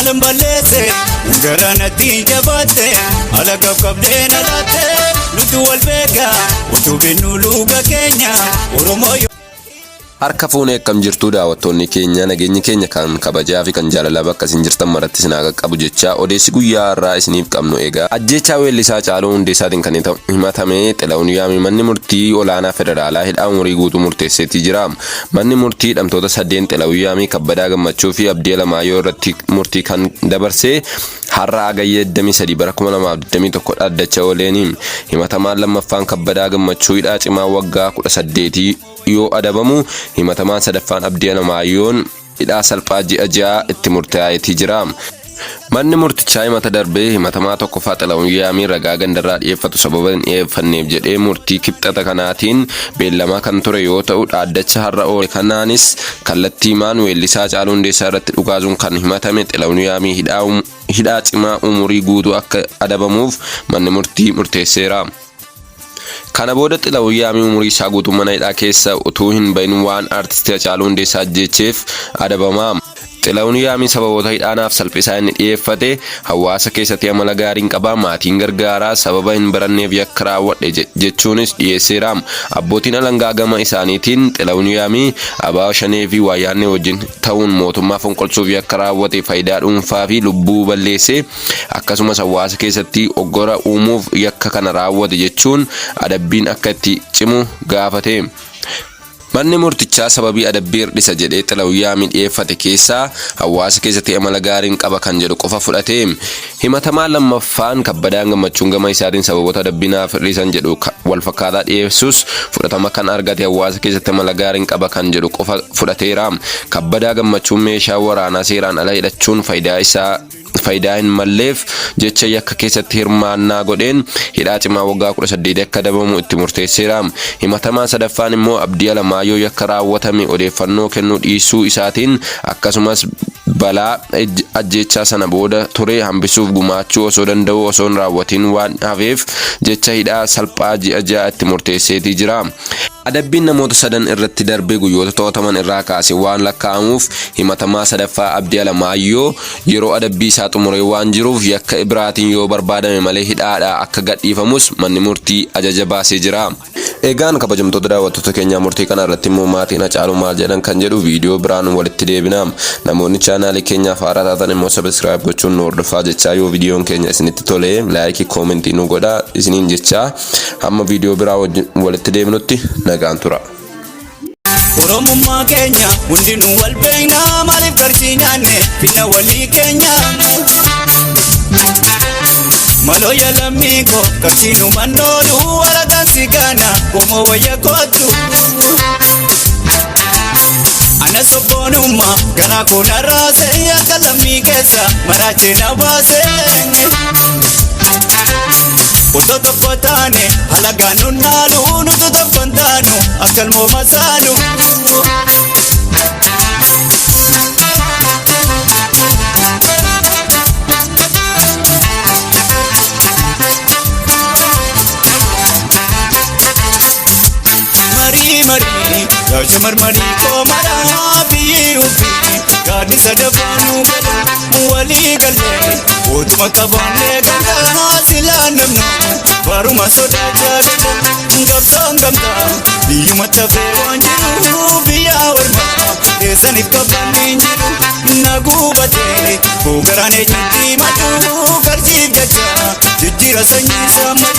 Maalan balleesse garaa natti jabaatte alagaaf qabdee na laatte nuti wal beeka utuu binnu luga keenya Oromoo. Harka fuunee akkam jirtuu daawwattoonni keenya? Nageenyi keenya kan kabajaa fi kan jaalalaa bakka isin jirtan maratti isin haa qaqqabu jechaa, odeessi guyyaa har'aa isiniif qabnu egaa ajjeechaa weellisaa Haacaaluu Hundeessaatiin kan himatame Xilahuun Yaamii manni murtii olaanaa federaalaa hidhaa umurii guutuu murteesseetii jira. Manni murtii hidhamtoota sadeen Xilahuun Yaamii, Kabbadaa Gammachuu fi Abdii Alamaayyoo irratti murtii kan dabarse har'a Hagayya 23 bara 2021 dhaddacha ooleeni. Himatamaan lammaffaan Kabbadaa Gammachuu hidhaa cimaa waggaa 18 yoo adabamu, himatamaan sadaffaan Abdii Alamaayyoon hidhaa salphaa ji'a 6 itti murtaa'eetii jira. Manni murtichaa himata darbee himatamaa tokkoffaa Xilahuun Yaamii ragaa gandarraa dhiyeeffatu sababa hin dhiyeeffanneef jedhee murtii Kibxata kanaatiin beellamaa kan ture yoo ta'u, dhaaddacha har'a oole kanaanis kallattiimaan weellisaa Haacaaluu Hundeessaa irratti dhukaasuun kan himatame Xilahuun Yaamii hidhaa cimaa umurii guutuu akka adabamuuf manni murtii murteesseera. Kana booda Xilahuun Yaamii umurii isaa guutuu mana hidhaa keessa utuu hin bahin waan aartistii Haacaaluu Hundeessaa ajjeecheef adabama. Xilahuun Yaamii sababoota hidhaanaaf salphisaa inni dhiyeeffate hawaasa keessatti amala gaariin qabaa, maatiin gargaaraa, sababa hin baranneef yakka raawwadhe jechuunis dhiyeesseera. Abbootiin alangaa gama isaaniitiin Xilahuun Yaamii ABO Shanee fi Waayyaannee wajjin ta'uun mootummaa fonqolchuuf yakka raawwate, faayidaa dhuunfaa fi lubbuu balleesse, akkasumas hawaasa keessatti oggora uumuuf yakka kana raawwate jechuun adabbiin akka itti cimu gaafate. Manni murtichaa sababii adabbii hir'isa jedhee Xilahuun Yaamii dhiyeeffate keessaa hawaasa keessatti amala gaariin qaba kan jedhu qofa fudhate. Himatamaan lammaffaan Kabbadaan Gammachuun gama isaatiin sababoota adabbii naaf hir'isan jedhu walfakkaataa dhiyeessus, fudhatama kan argate hawaasa keessatti amala gaariin qaba kan jedhu qofa fudhateera. Kabbadaa Gammachuun meeshaa waraanaa seeraan ala hidhachuun faayidaa isaa faayidaa hin malleef jecha yakka keessatti hirmaannaa godheen hidhaa cimaa waggaa 18 akka adabamu itti murteesseera. Himatamaan sadaffaan immoo Abdii Alamaayyoo yakka raawwatame odeeffannoo kennuu dhiisuu isaatiin, akkasumas balaa ajjeechaa sana booda ture hambisuuf gumaachuu osoo danda'u osoo hin raawwatiin waan hafeef jecha hidhaa salphaa ji'a 6 itti murteesseetii jira. Adabbiin namoota sadan irratti darbe guyyoota to'ataman irraa kaasee waan lakkaa'amuuf, himatamaa sadaffaa Abdii Alamaayyoo yeroo adabbii isaa xumuree waan jiruuf yakka biraatiin yoo barbaadame malee hidhaadhaa akka gadhiifamus manni murtii ajaja baasee jira. Egaan kabajamtoota daawwattoota keenyaa, murtii kana irratti immoo maatiin Hacaaluu maal jedhan kan jedhu viidiyoo biraan walitti deebina. Namoonni chaanaalii keenyaaf haaraa taatan immoo subscribe gochuun nu hordofaa jechaa, yoo viidiyoon keenya isinitti tole like, comment nu godhaa isiniin jechaa, hamma viidiyoo biraa walitti deebinutti nagaan tura. Oromummaa keenya hundinuu wal beekna, maaliif qarshii nyaanne finna walii keenya? Maloo yaa lammii koo, qarshii nu mannoolu alagaan si gaana qomoo wayya kootu. Ana sobboonummaa garaa koo na raase, akka lammii keessa maraachee na baase. Otoo tokko taane alagaan nu naalu, nutu tokko hin taanu akka ilmoo masaanu. Marii marii yaa shamarmanii koo maraa, biyyi ofii gaaddisa dafaanuu gala, walii galee utuma qabaannee gandaa silaa namnu baruma sodaachaa gala. Qabsoon gamtaa biyyuma tafee waan jiru, biyya ormaa keessaniif qabanni hin jiru. Na gubatee koo garaan eenyutti madu, qarshiif jecha jijjiira sanyii sammadu.